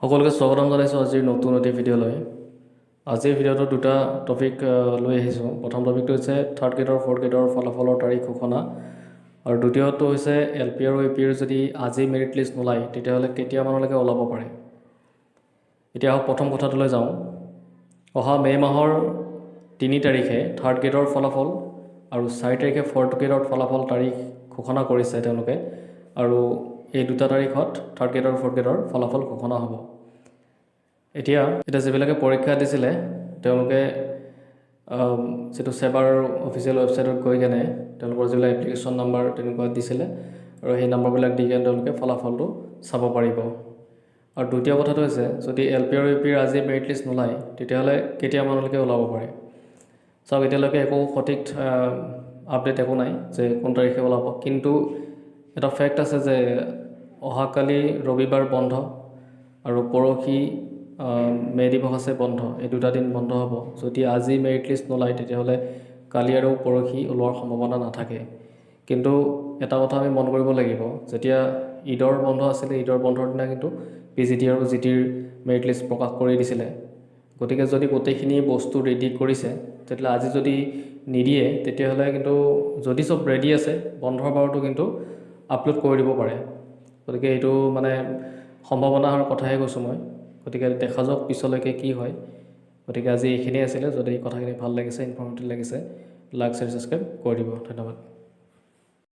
সকলোকে স্বাগতম জনাইছোঁ আজিৰ নতুন এটি ভিডিঅ'লৈ। আজিৰ ভিডিঅ'টোত দুটা টপিক লৈ আহিছোঁ। প্ৰথম টপিকটো হৈছে থাৰ্ড গ্ৰেডৰ, ফ'ৰ্থ গ্ৰেডৰ ফলাফলৰ তাৰিখ ঘোষণা আৰু দ্বিতীয়টো হৈছে এল পি আৰু ইউ পিৰ যদি আজি মেৰিট লিষ্ট নোলায়, তেতিয়াহ'লে কেতিয়ামানলৈকে ওলাব পাৰে। এতিয়া আহক, প্ৰথম কথাটোলৈ যাওঁ। অহা মে' মাহৰ 3 তাৰিখে থাৰ্ড গ্ৰেডৰ ফলাফল আৰু 4 তাৰিখে ফ'ৰ্থ গ্ৰেডৰ ফলাফল তাৰিখ ঘোষণা কৰিছে তেওঁলোকে আৰু এই দুটা তাৰিখত থাৰ্ড গ্ৰেড আৰু ফ'ৰ্থ গ্ৰেডৰ ফলাফল ঘোষণা হ'ব। এতিয়া যিবিলাকে পৰীক্ষা দিছিলে, তেওঁলোকে যিটো ছেবাৰ অফিচিয়েল ৱেবছাইটত গৈ কেনে তেওঁলোকৰ যিবিলাক এপ্লিকেশ্যন নাম্বাৰ তেনেকুৱা দিছিলে আৰু সেই নাম্বাৰবিলাক দি কেনে তেওঁলোকে ফলাফলটো চাব পাৰিব। আৰু দ্বিতীয় কথাটো হৈছে, যদি এল পি আৰু ইউ পিৰ আজি মেৰিট লিষ্ট নোলায়, তেতিয়াহ'লে কেতিয়ামানলৈকে ওলাব পাৰে? চাওক, এতিয়ালৈকে একো সঠিক আপডেট একো নাই যে কোন তাৰিখে ওলাব। কিন্তু এটা ফেক্ট আছে যে অহাকালি ৰবিবাৰ বন্ধ আৰু পৰহি মে' দিৱস আছে, বন্ধ। এই দুটা দিন বন্ধ হ'ব। যদি আজি মেৰিট লিষ্ট নোলায়, তেতিয়াহ'লে কালি আৰু পৰহি ওলোৱাৰ সম্ভাৱনা নাথাকে। কিন্তু এটা কথা আমি মন কৰিব লাগিব, যেতিয়া ঈদৰ বন্ধ আছিলে, ঈদৰ বন্ধৰ দিনা কিন্তু পি জি টি আৰু জি টিৰ মেৰিট লিষ্ট প্ৰকাশ কৰি দিছিলে। গতিকে যদি গোটেইখিনি বস্তু ৰেডি কৰিছে, তেতিয়াহ'লে আজি যদি নিদিয়ে, তেতিয়াহ'লে কিন্তু যদি চব ৰেডি আছে, বন্ধৰ বাৰতো কিন্তু আপলোড কৰি দিব পাৰে। গতিকে এইটো মানে সম্ভাৱনাৰ কথাহে কৈছোঁ মই। গতিকে দেখা যাওক পিছলৈকে কি হয়। গতিকে আজি এইখিনিয়ে আছিলে। যদি কথাখিনি ভাল লাগিছে, ইনফৰ্মেটিভ লাগিছে, লাইক, শ্বেয়াৰ, ছাবস্ক্ৰাইব কৰি দিব। ধন্যবাদ।